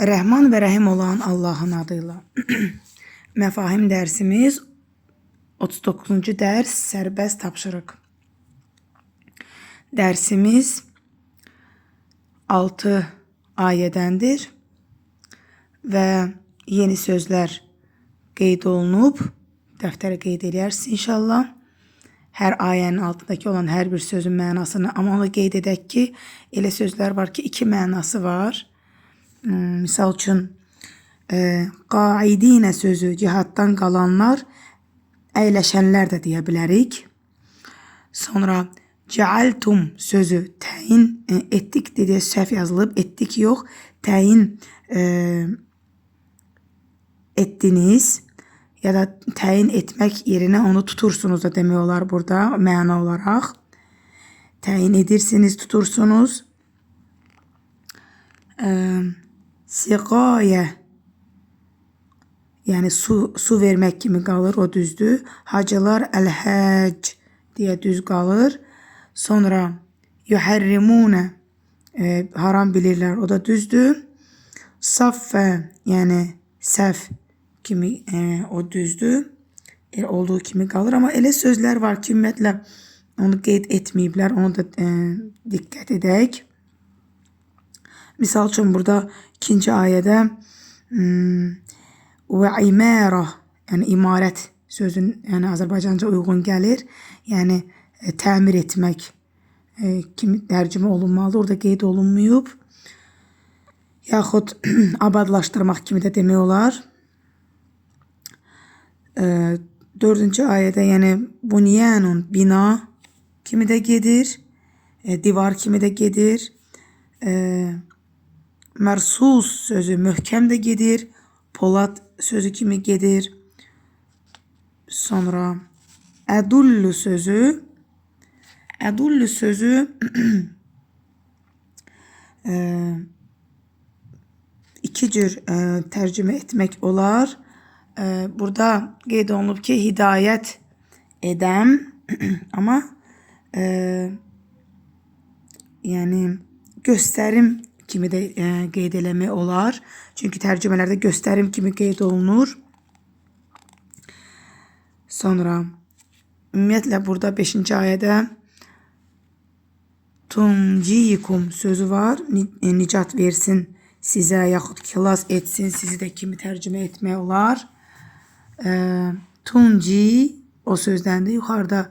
Rəhman və Rəhim olan Allahın adıyla. Məfahim dərsimiz 39-cu dərs sərbəst tapşırıq. Dərsimiz 6 ayədəndir və yeni sözlər qeyd olunub. Dəftərə qeyd eləyərsiniz inşallah. Hər ayənin altındakı olan hər bir sözün mənasını, amma onu qeyd edək ki, elə sözlər var ki, iki mənası var. Misal üçün, qaidinə sözü cihaddan qalanlar, əyləşənlər də deyə bilərik. Sonra cealtum sözü təyin etdik deyə səhv yazılıb, etdik yox, təyin etdiniz ya da təyin etmək yerinə onu tutursunuz da demək olar burada məna olaraq. Təyin edirsiniz, tutursunuz. Siqayə, yəni su vermək kimi qalır, o düzdür. Hacılar əl-həcc deyə düz qalır. Sonra yuhərrimunə, haram bilirlər, o da düzdür. Saffə, yəni səhv kimi, o düzdür. Olduğu kimi qalır. Amma elə sözlər var ki, ümumiyyətlə onu qeyd etməyiblər. Onu da diqqət edək. Misal üçün burada ikinci ayədə və imara, yəni imarət sözün, yəni Azərbaycanca uyğun gəlir. Yəni təmir etmək kimi tərcümə olunmalıdır. Orada qeyd olunmayıb. Yaxud abadlaşdırmaq kimi də demək olar. Dördüncü ayədə yəni bunyanun bina kimi də gedir, divar kimi də gedir. Mərsus sözü möhkəm də gedir, polad sözü kimi gedir. Sonra ədullu sözü, ədullu sözü iki cür tərcümə etmək olar. Burada qeyd olunub ki, hidayət edəm, amma yəni göstərim kimi də qeyd eləmək olar. Çünki tərcümələrdə göstərim kimi qeyd olunur. Sonra ümumiyyətlə burada 5-ci ayədə tuncikum sözü var. Nicat versin sizə yaxud xilas etsin sizi də kimi tərcümə etmək olar. Tunci o sözdəndir. Yuxarıda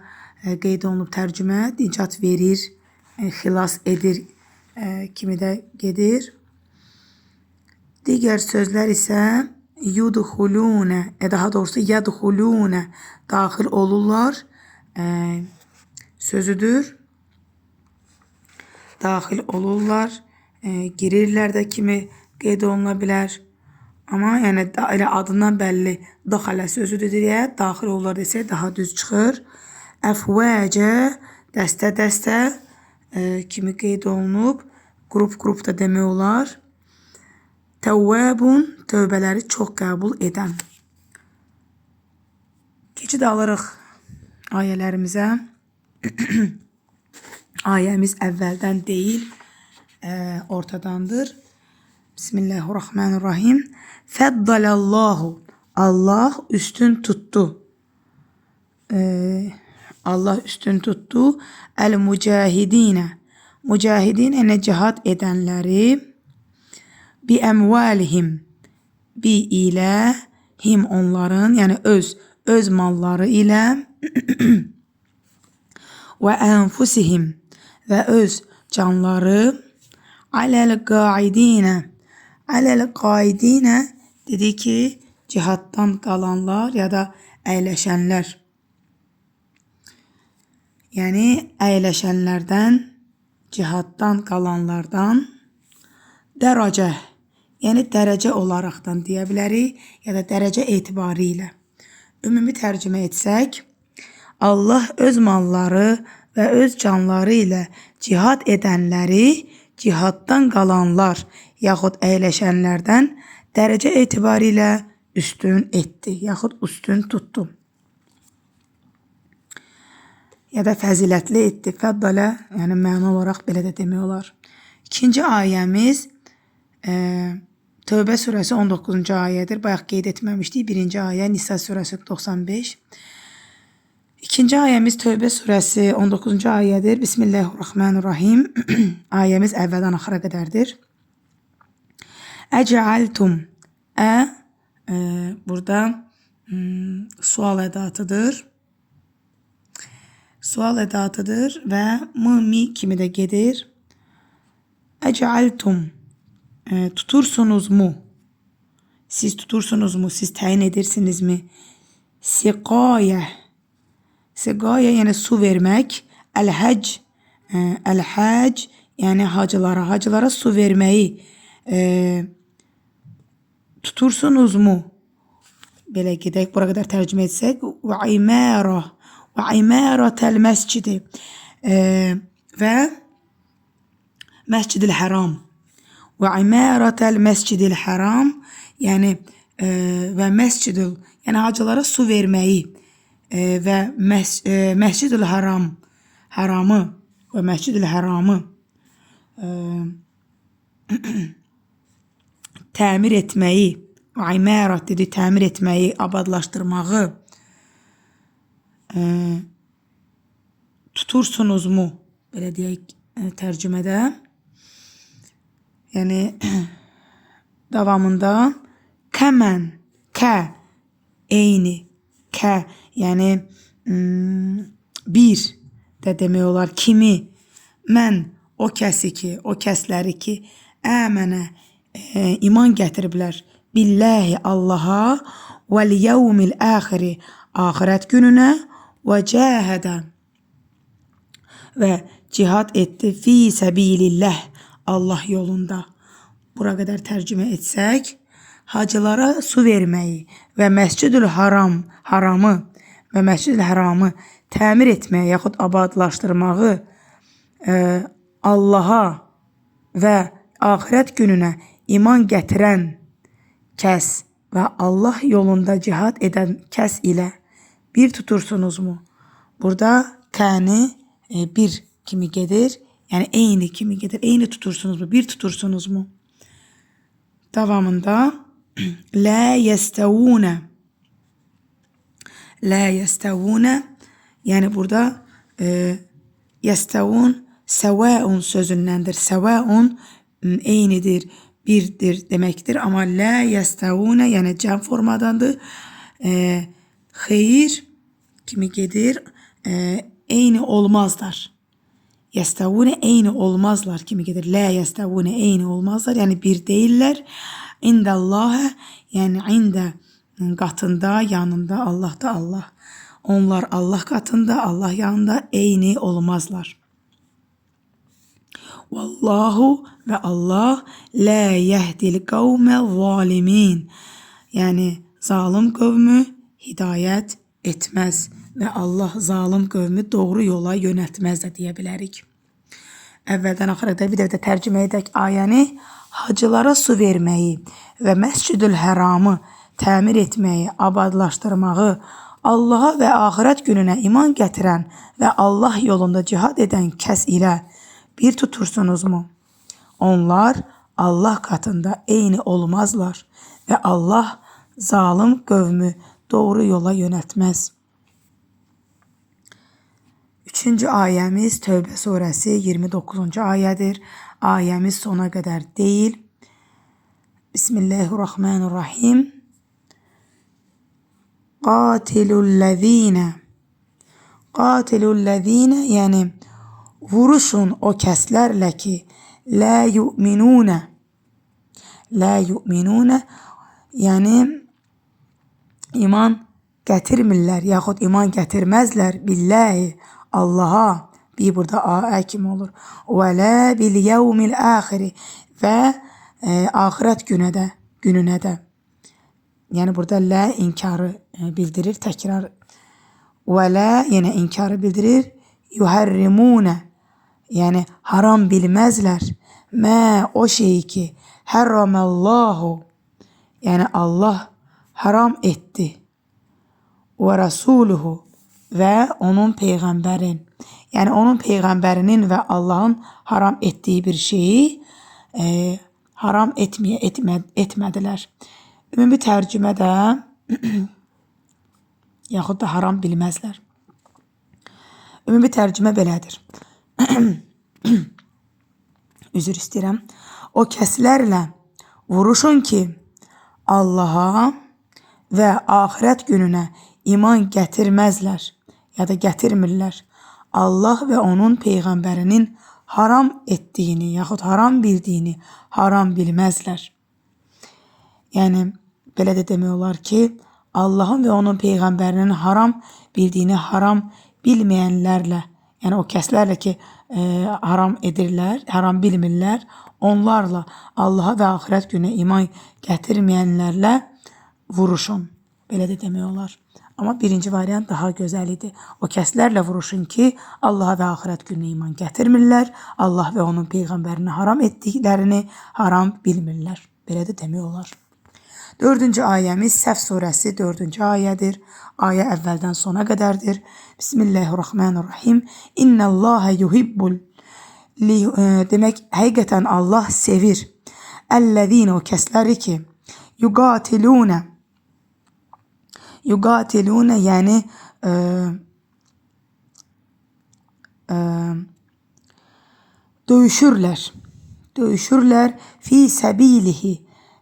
qeyd olunub tərcümə. Nicat verir, xilas edir kimi də gedir. Digər sözlər isə yudxulune, daha doğrusu yadxulune daxil olurlar sözüdür. Daxil olurlar, girirlər də kimi qeyd oluna bilər. Amma yəni elə adından bəlli daxalə sözüdür deyə daxil olurlar desək daha düz çıxır. Əfvəcə dəstə-dəstə kimi qeyd olunub. Qrup-qrup da demək olar. Təvvəbun tövbələri çox qəbul edən. Keçid alırıq ayələrimizə. Ayəmiz əvvəldən deyil, ortadandır. Bismillahirrahmanirrahim. Fəddalallahu. Allah üstün tuttu. Allah üstün tuttu. El-mücahidinə. Mücahidin yəni cihad edənləri bi əmvalihim, bi ilə, him onların, yəni öz malları ilə və ənfusihim və öz canları aləl qaidinə. Aləl qaidinə dedi ki, cihaddan qalanlar ya da əyləşənlər. Yəni əyləşənlərdən, cihaddan qalanlardan dərəcə, yəni dərəcə olaraqdan deyə bilərik ya da dərəcə etibarilə. Ümumi tərcümə etsək, Allah öz malları və öz canları ilə cihad edənləri cihaddan qalanlar yaxud əyləşənlərdən dərəcə etibarilə üstün etdi, yaxud üstün tutdu. Ya da fəzilətli etdi. Fəddalə, yəni məna olaraq belə də demək olar. İkinci ayəmiz Tövbə surəsi 19-cu ayədir. Bayaq qeyd etməmişdik. Birinci ayə Nisa surəsi 95. İkinci ayəmiz Tövbə surəsi 19-cu ayədir. Bismillahirrahmanirrahim. Ayəmiz əvvəldən axıra qədərdir. Əcəaltum. Ə burada sual ədatıdır. Sual ədatıdır və m, mi kimi də gedir. Əcəaltum. Tutursunuz mu? Siz tutursunuz mu? Siz təyin edirsinizmi? Siqayə. Siqayə yəni su vermək. Əl-həcc. Əl-həcc yəni hacılara. Hacılara su verməyi tutursunuz mu? Belə gedək, bura qədər tərcümə etsək. Və imara. Və imarətəl məscidi. Və Məscidil Həram. Və imarətəl məscidil həram, yəni və məscidil, yəni hacılara su verməyi və məscidil haram, haramı və məscidil həramı təmir etməyi, və imarət dedi, təmir etməyi, abadlaşdırmağı tutursunuz mu? Belə deyək tərcümədə. Yəni davamında kəmən, kə, eyni, kə, yəni bir də demək olar kimi, mən o kəsi ki, o kəsləri ki, əmənə, iman gətiriblər, billahi Allaha vəl yevmil əxiri, axirət gününə və cəhədə və cihad etdi fi səbilillah, Allah yolunda. Bura qədər tərcümə etsək, hacılara su verməyi və Məscidül Haram, haramı və Məscidül Həramı təmir etməyi yaxud abadlaşdırmağı Allaha və axirət gününə iman gətirən kəs və Allah yolunda cihad edən kəs ilə bir tutursunuzmu? Burada kəni bir kimi gedir. Yəni eyni kimi gedir. Eyni tutursunuzmu? Bir tutursunuzmu? Davamında la yestevune. La yestevune. Yəni burada yestevun sevaun sözündəndir. Sevaun eynidir, birdir deməkdir. Amma la yestevune yəni cəm formadandır. Xeyir kimi gedir. Eyni olmazlar. Yestevune eyni olmazlar kimi gedir. La yestevune eyni olmazlar. Yəni bir deyirlər. İndəllahə, yəni ində qatında, yanında, Allahda Allah. Onlar Allah qatında, Allah yanında eyni olmazlar. Vallahu və Allah la yehdil qavmə zalimin. Yəni zalim qövmü hidayət etməz və Allah zalim qövmü doğru yola yönəltməz də deyə bilərik. Əvvəldən axıra qədər bir dəfə də tərcümə edək ayəni. Hacılara su verməyi və Məscidül Həramı təmir etməyi, abadlaşdırmağı, Allaha və axirət gününə iman gətirən və Allah yolunda cihad edən kəs ilə bir tutursunuzmu? Onlar Allah qatında eyni olmazlar və Allah zalim qövmü doğru yola yönəltməz. Üçüncü ayəmiz Tövbə surəsi 29-cu ayədir. Ayəmiz sona qədər deyil. Bismillahirrahmanirrahim. Qatilullezine. Qatilullezine, yəni vuruşun o kəslərlə ki, la yu'minune. La yu'minune, yəni iman gətirmirlər, yaxud iman gətirməzlər billahi, Allaha. Bir burada A, Ə kimi olur. Və la bil yevmil axiri və axirət gününə də. Yəni burada la inkarı bildirir, təkrar. Və la yenə inkarı bildirir. Yuharrimune, yəni haram bilməzlər. Mə o şeyi ki, hərramallahu, yəni Allah haram etdi. Və rasuluhu və onun peyğəmbərin. Yəni onun peyğəmbərinin və Allahın haram etdiyi bir şeyi Haram etmədilər. Ümumi tərcümə də yaxud da haram bilməzlər. Ümumi tərcümə belədir. Üzr istəyirəm. O kəslərlə vuruşun ki, Allaha və axirət gününə iman gətirməzlər ya da gətirmirlər. Allah və onun peyğəmbərinin haram etdiyini yaxud haram bildiyini haram bilməzlər. Yəni belə də demək olar ki, Allahın və onun peyğəmbərinin haram bildiyini haram bilməyənlərlə, yəni o kəslərlə ki, haram edirlər, haram bilmirlər, onlarla Allaha və axirət gününə iman gətirməyənlərlə vuruşun. Belə də demək olar. Amma birinci variant daha gözəl idi. O kəslərlə vuruşun ki, Allaha və axirət gününə iman gətirmirlər, Allah və onun peyğəmbərini haram etdiklərini haram bilmirlər. Belə də demək olar. Dördüncü ayəmiz Səf surəsi dördüncü ayədir. Ayə əvvəldən sona qədərdir. Bismillahirrahmanirrahim. İnnəllahə yuhibbul. Demək, həqiqətən Allah sevir. Əl-ləzîne, o kəsləri ki, yuqatilûne. Yuqatilûne, yəni döyüşürlər. Döyüşürlər fi səbilihi.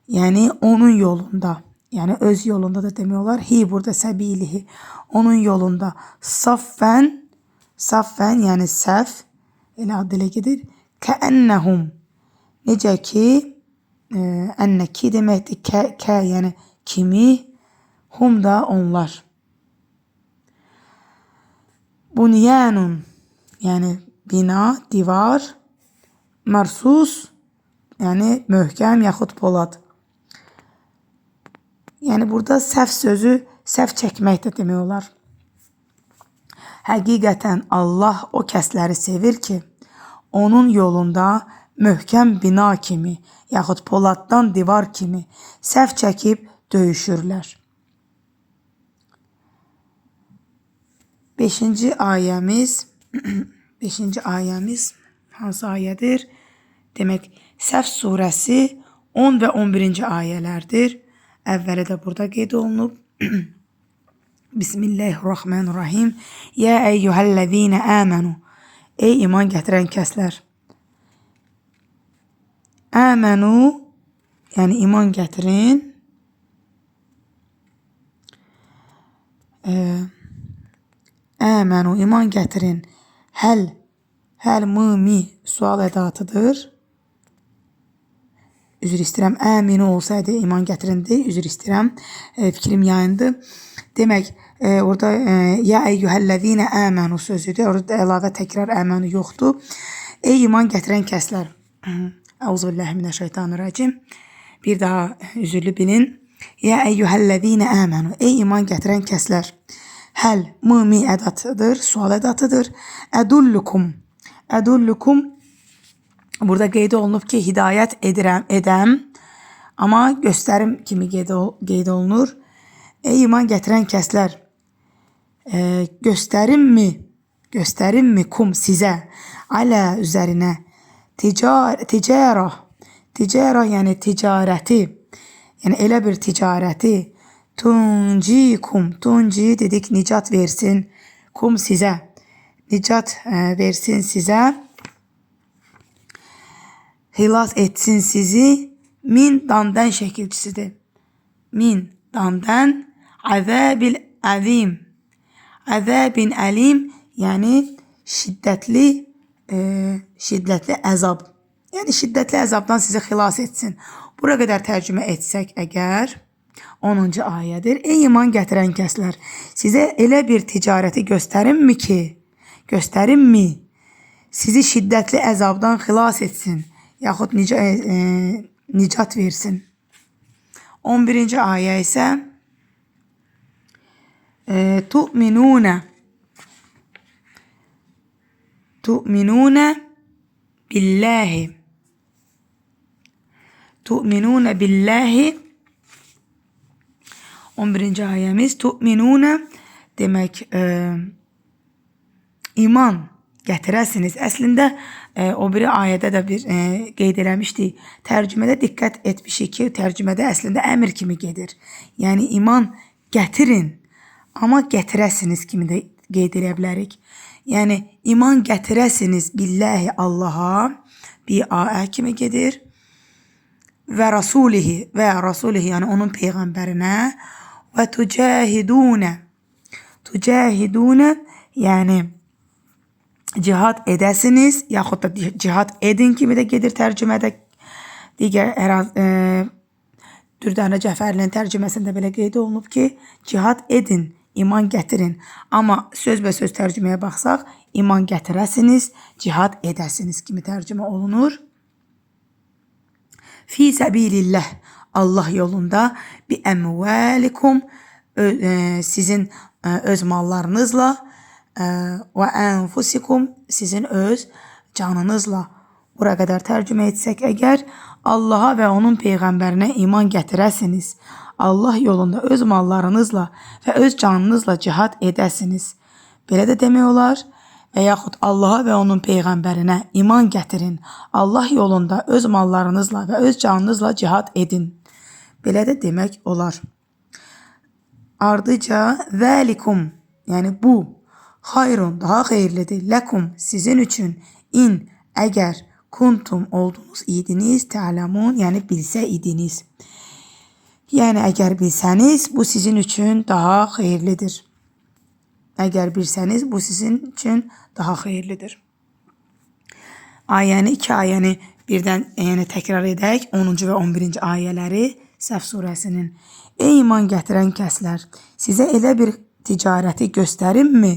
Yəni onun yolunda. Yəni öz yolunda da demək olar. Hi burada səbilihi. Onun yolunda. Saffən, saffən yəni səf, elə ad elə gedir. Kəennəhum. Necə ki, ennə ki deməkdir. Kə, kə yəni kimi, hum da onlar. Bunyanun, yəni bina, divar, mərsus, yəni möhkəm yaxud polad. Yəni burada səhv sözü səhv çəkmək də demək olar. Həqiqətən Allah o kəsləri sevir ki, onun yolunda möhkəm bina kimi, yaxud poladdan divar kimi səhv çəkib döyüşürlər. Beşinci ayəmiz, beşinci ayəmiz hansı ayədir? Demək, Səf surəsi 10 və 11-ci ayələrdir. Əvvəli də burada qeyd olunub. Bismillahirrahmanirrahim. Ya eyyuhəl-ləzīnə əmənu. Ey iman gətirən kəslər. Əmənu, yəni iman gətirin. Əmənu, iman gətirin. Həl, həl, mı, mi sual ədatıdır. Üzr istəyirəm. Əminu olsaydı iman gətirindi. Üzr istəyirəm. Fikrim yayındı. Demək, orada ya eyyuhəl-ləzīnə əmənu sözüdür. Orada əlavə təkrar əmənu yoxdur. Ey iman gətirən kəslər. Əuzubillahi mineşşeytanirracim. Bir daha üzürlü bilin. Ya eyyuhəl-ləzīnə əmənu. Ey iman gətirən kəslər. Həl, mı, mi ədatıdır, sual ədatıdır. Ədullukum. Ədullukum. Burada qeyd olunub ki, hidayət edirəm, edəm, amma göstərim kimi qeyd olunur. Ey iman gətirən kəslər, göstərim mi kum sizə, alə üzərinə, ticara, ticara yəni ticarəti, yəni elə bir ticarəti, tuncikum, tunci dedik nicat versin, kum sizə, nicat versin sizə, xilas etsin sizi min dandan şəkilçisidir. Min dandan əzəbil əzim. Əzəbin əlim, yəni şiddətli, şiddətli əzab. Yəni şiddətli əzabdan sizi xilas etsin. Bura qədər tərcümə etsək əgər 10-cu ayədir. Ey iman gətirən kəslər, sizə elə bir ticarəti göstərimmi ki, göstərimmi sizi şiddətli əzabdan xilas etsin, yaxud nicat versin. 11-ci ayə isə tu'minune, tu'minune billahi, tu'minune billahi. 11-ci ayəmiz tu'minune demək iman gətirəsiniz. Əslində o biri ayədə də bir qeyd eləmişdik. Tərcümədə diqqət etmişik ki, tərcümədə əslində əmr kimi gedir. Yəni iman gətirin, amma gətirəsiniz kimi də qeyd edə bilərik. Yəni iman gətirəsiniz billahi Allaha, bi a kimi gedir və rasulihi və rasulihi, yəni onun peyğəmbərinə və tucahidune. Tucahidune yəni cihad edəsiniz, yaxud da cihad edin kimi də gedir tərcümədə. Digər Dürdanə Cəfərlinin tərcüməsində belə qeyd olunub ki, cihad edin, iman gətirin. Amma sözbəsöz tərcüməyə baxsaq, iman gətirəsiniz, cihad edəsiniz kimi tərcümə olunur. Fi səbilillah, Allah yolunda, bi əmvəlikum, sizin öz mallarınızla və ənfusikum, sizin öz canınızla. Bura qədər tərcümə etsək əgər, Allaha və onun peyğəmbərinə iman gətirəsiniz, Allah yolunda öz mallarınızla və öz canınızla cihad edəsiniz. Belə də demək olar. Və yaxud Allaha və onun peyğəmbərinə iman gətirin, Allah yolunda öz mallarınızla və öz canınızla cihad edin. Belə də demək olar. Ardıca zəlikum, yəni bu, xayrun, daha xeyirlidir, ləkum, sizin üçün, in, əgər, kuntum, oldunuz, idiniz, tə'ləmun, yəni bilsə idiniz. Yəni əgər bilsəniz, bu sizin üçün daha xeyirlidir. Əgər bilsəniz, bu sizin üçün daha xeyirlidir. Ayəni, iki ayəni birdən yəni təkrar edək. 10-cu və 11-ci ayələri Səf surəsinin. Ey iman gətirən kəslər, sizə elə bir ticarəti göstərimmi?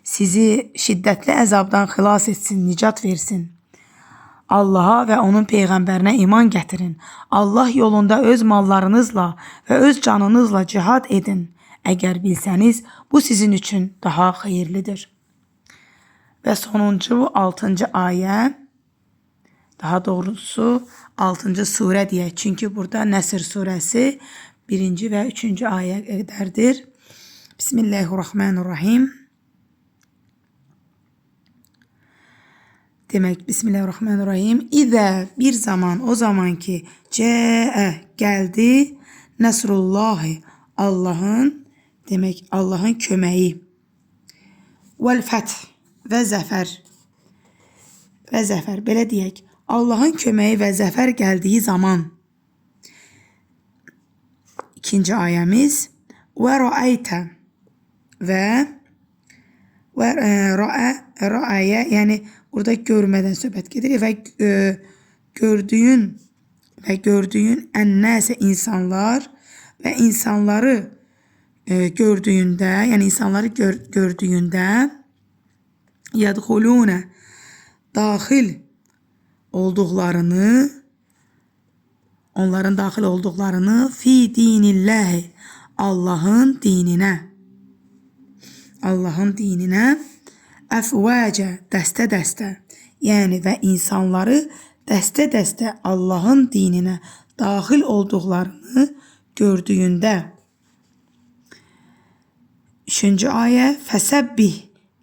Sizi şiddətli əzabdan xilas etsin, nicat versin. Allaha və onun peyğəmbərinə iman gətirin. Allah yolunda öz mallarınızla və öz canınızla cihad edin. Əgər bilsəniz, bu sizin üçün daha xeyirlidir. Və sonuncu, 6-cı ayə, daha doğrusu 6-cı surə deyək. Çünki burada Nəsr surəsi 1-ci və 3-cü ayə qədərdir. Bismillahirrahmanirrahim. Demək, Bismillahirrahmanirrahim. İzə, bir zaman, o zaman ki, cəə, gəldi, Nəsrullahi, Allahın, demək, Allahın köməyi, vəl fəth və zəfər, və zəfər, belə deyək, Allahın köməyi və zəfər gəldiyi zaman. İkinci ayəmiz, və rəaytə və rəayə, yəni burada görmədən söhbət gedir və gördüyün və gördüyün ənnəsə insanlar və insanları gördüyündə, yəni insanları gördüyündə yədxulunə, daxil olduqlarını, onların daxil olduqlarını fi dinilləhi, Allahın dininə, Allahın dininə əfvəcə, dəstə-dəstə, yəni və insanları dəstə-dəstə Allahın dininə daxil olduqlarını gördüyündə. Üçüncü ayə, fəsəbbih,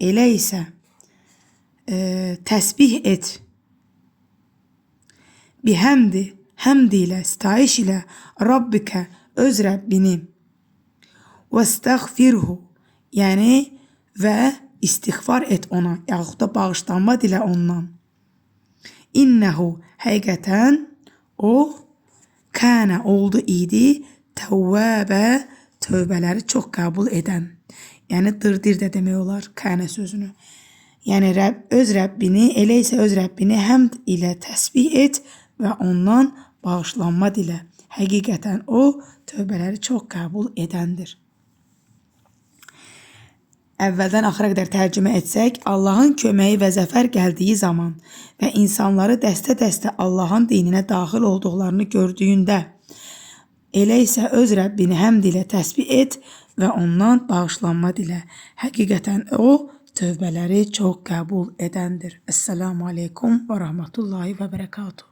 elə isə təsbih et. Bihəmdi, həmd ilə, sitayiş ilə Rabbikə, öz Rəbbini. Vəstəğfirhu, yəni və istiğfar et ona, yaxud da bağışlanma dilə ondan. İnnehu, həqiqətən o, kənə, oldu idi, təvvəbə, tövbələri çox qəbul edən. Yəni dırdir də demək olar kənə sözünü. Yəni öz Rəbbini, elə isə öz Rəbbini həmd ilə təsbih et və ondan bağışlanma dilə. Həqiqətən o, tövbələri çox qəbul edəndir. Əvvəldən axıra qədər tərcümə etsək, Allahın köməyi və zəfər gəldiyi zaman və insanları dəstə-dəstə Allahın dininə daxil olduqlarını gördüyündə, elə isə öz Rəbbini həmd ilə təsbih et və ondan bağışlanma dilə. Həqiqətən o, tövbələri çox qəbul edəndir. Əssəlamu aleykum və rəhmətullahi və bərəkatuhu.